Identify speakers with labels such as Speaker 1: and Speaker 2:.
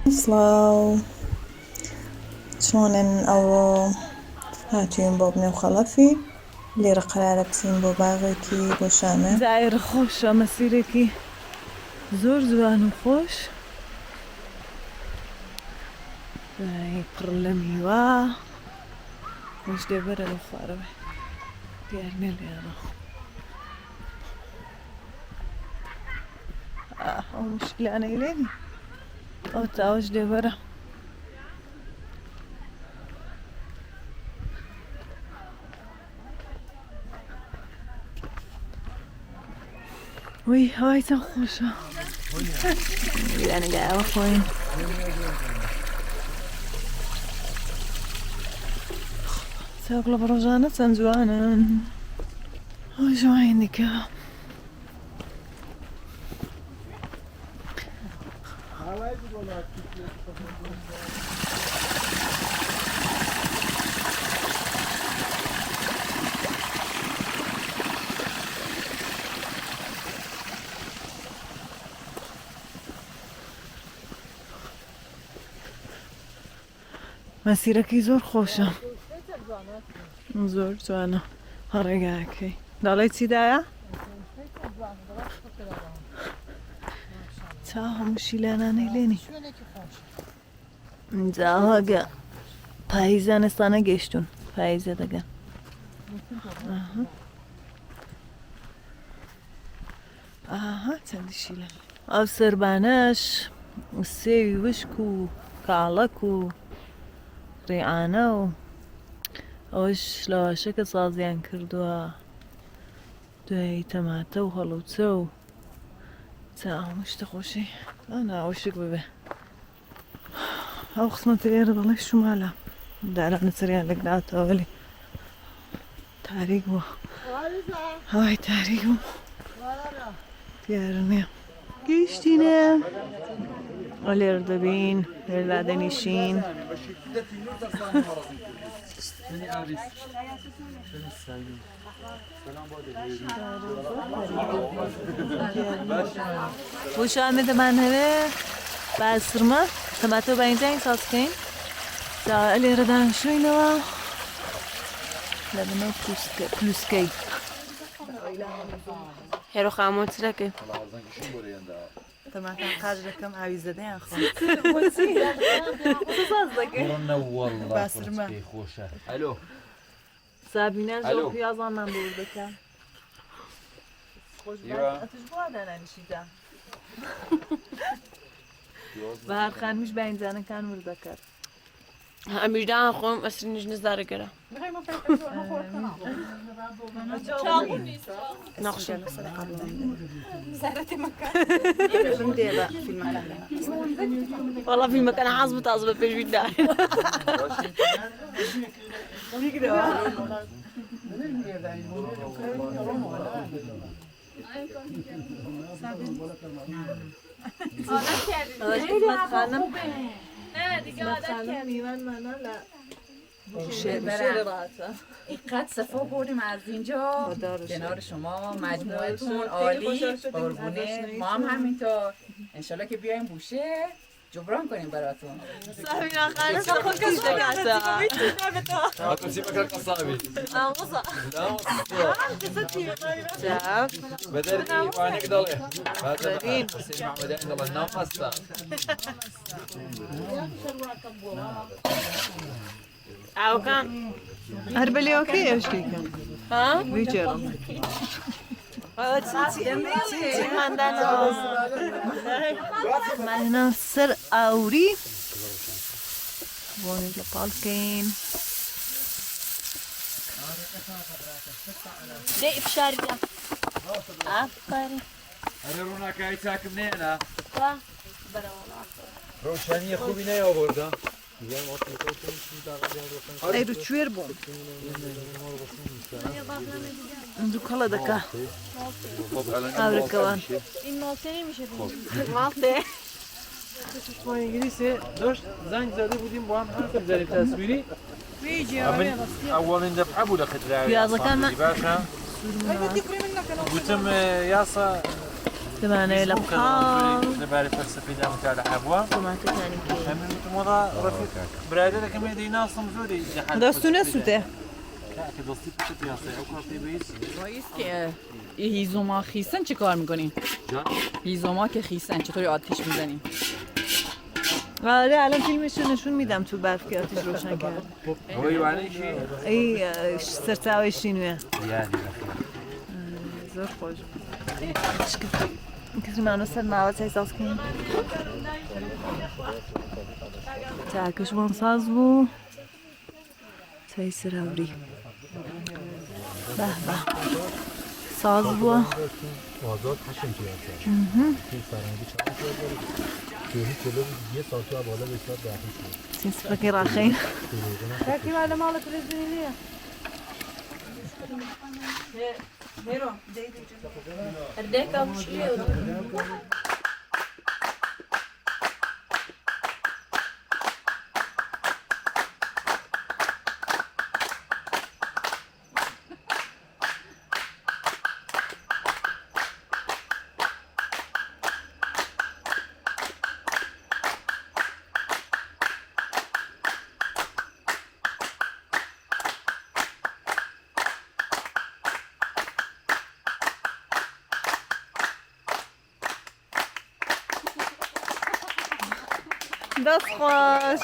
Speaker 1: سڵاو چۆنن ئەوڕۆ هاتوین بۆ بنێو خەڵەفی لێرە قەرارە بچین بۆ باغێکی بۆ شامێ.
Speaker 2: زایر خۆشە مەسیرێکی زۆر جوان و خۆش پڕ لە میوە وش دێبەرە لە خوارەوەی دیار نیە لێرە ئەو مشکلانەی لێنی ئەو تاوەش دێبەرە وی هەوای چەند خۆشە لەنگایەوە خۆین چاکڵە بە ڕۆژانە چەند جوانن ئەو جوانی دیکە مەسیرەکەی زۆر خۆشە زۆر جوانە ڕێگاکەی دەڵێ چیدایە؟ چا هەموو شیلانانەی لێنی جاهگە پاییزان ئێستا نەگەیشتون پاییزە دەگەن ئاها چەندی شیلان ئەو سەربانەش سێوی وشک و کاڵەک و ڕیعانە و ئەوەش لەواشەکە سازیان کردووە دوای تەماتە و هەڵوچە و چا هەموو شتە خۆشی ئانا وشک ببێ ئەو قسمەتە ئێرە دەڵێ شمالە دارانە سەریان لەگراتەوە وەلی تاریک بووە هەوای تاریک بوو دیار نییە گەیشتینە لێرە دەبین لێرە دادەنیشین بۆ دەمانهەوێ باسرمە تەماتە و باینجانی ساز بکەین جا لێرە دانیشتوینەوە لە بنەو پلوسکەی
Speaker 3: هێرۆ خامۆترەکەی
Speaker 2: تەماتان قاچ دەکەم ئاوی زەدەیان خۆم باسرمە
Speaker 4: ئەلۆ
Speaker 2: سابینا زۆر
Speaker 4: ئەلۆ.
Speaker 2: پیازانمان بۆ وردەکە خۆش
Speaker 4: ئیوە.
Speaker 2: ئەتش بۆ دانانیشیدا بەهار خانمیش باینجانەکان ورد دەکات
Speaker 3: ئەمیشدان خۆم ئەسرینیش نزارەگەرە نەخشە وەڵا فیلمەکە حەز بوو تازە بە پێشوی دا
Speaker 2: خانم خانم میوانمانە لە بوشێر ڕاتە
Speaker 5: اینقدر صفا بردیم از اینجا
Speaker 2: خدا رو شکر.
Speaker 5: کنار شما مجموعتون
Speaker 2: خیلی
Speaker 5: عالی
Speaker 2: خوشحال شدیم از
Speaker 5: قربونه
Speaker 2: آشناییتون.
Speaker 5: ما هم همینطور انشالله که بیایم بوشه جبران کنیم براتون
Speaker 2: سابینا خانم خۆ کەس دەکاتە
Speaker 4: هاتو سيبك القصابي لا
Speaker 2: چاک
Speaker 4: بدل وانك ضل هذا
Speaker 2: بدين.
Speaker 4: حسين معمدان ضل نام هسه
Speaker 3: ئاوەکان
Speaker 2: هەر بە لێوەکەی ئەو شتێکە
Speaker 3: ها
Speaker 2: بیجێڕم ماندانەوە سەر ئاوری بۆنی لە پاڵکەین
Speaker 3: دێ فشاریدا ئافەرین
Speaker 4: ئەرێ ڕووناکایی چاکم نێنا
Speaker 3: وا
Speaker 4: ڕۆشانیە خوبی نەیەوە بردە
Speaker 2: ئەیرو کوێر بووم دووکەڵە دەکا ئاورەکەوان
Speaker 3: این ماڵتێ نمیشه ماڵتێ
Speaker 6: با انگلیسه داشت زنگ زده بودیم با هم حرف می‌زدیم تصویری
Speaker 4: من اولین دفعه بوو لە خدراوی
Speaker 2: پیازەکان
Speaker 4: باشە گوتم یاسا
Speaker 2: دەمانەوێت لە پاڵ
Speaker 6: لەبارەی فەلسەفەیدا متالعە بووە
Speaker 3: تۆماتەکانی بکەین.
Speaker 6: ئەمن وتم وەڵا ڕەفیق برادەرەکەم هەیە دەیناسم زۆری لە حال
Speaker 2: دەست و نەسووتێ.
Speaker 6: کاکە دەستی پشت یاسای ئەو کاتەی بە هیچ
Speaker 5: رئیس که این هیزوما خیسن چه کار میکنی؟
Speaker 6: جان
Speaker 5: هیزوما که خیسن چطوری آتیش میزنی؟
Speaker 2: ئارێ ئەلان فیلمش نشون میدەم تو بەرف کە ئاتیش ڕۆشن کرد.
Speaker 4: ئەوەی وانەیەکی
Speaker 2: ئەی سەرچاوەی شینوێ
Speaker 4: یادی بەخێر.
Speaker 2: زۆر خۆش بوو. کردمانە سەر ماوە چای ساز کەین. چاکەشمان ساز بوو. چای سەراوری. بە بە ساز بووە.
Speaker 7: آزاد 8 امتیاز داره تیم فرنگی چهار امتیاز داره جوهی جلو بود یه سانتو از بالا به حساب داخل شد
Speaker 2: چین سفرەکەی ڕاخەین.
Speaker 7: دو دقیقه نشد.
Speaker 2: کاکی وا لە ماڵە پرێزبنی نییە.
Speaker 3: هەردێکە مشکلە
Speaker 2: دەست خۆش.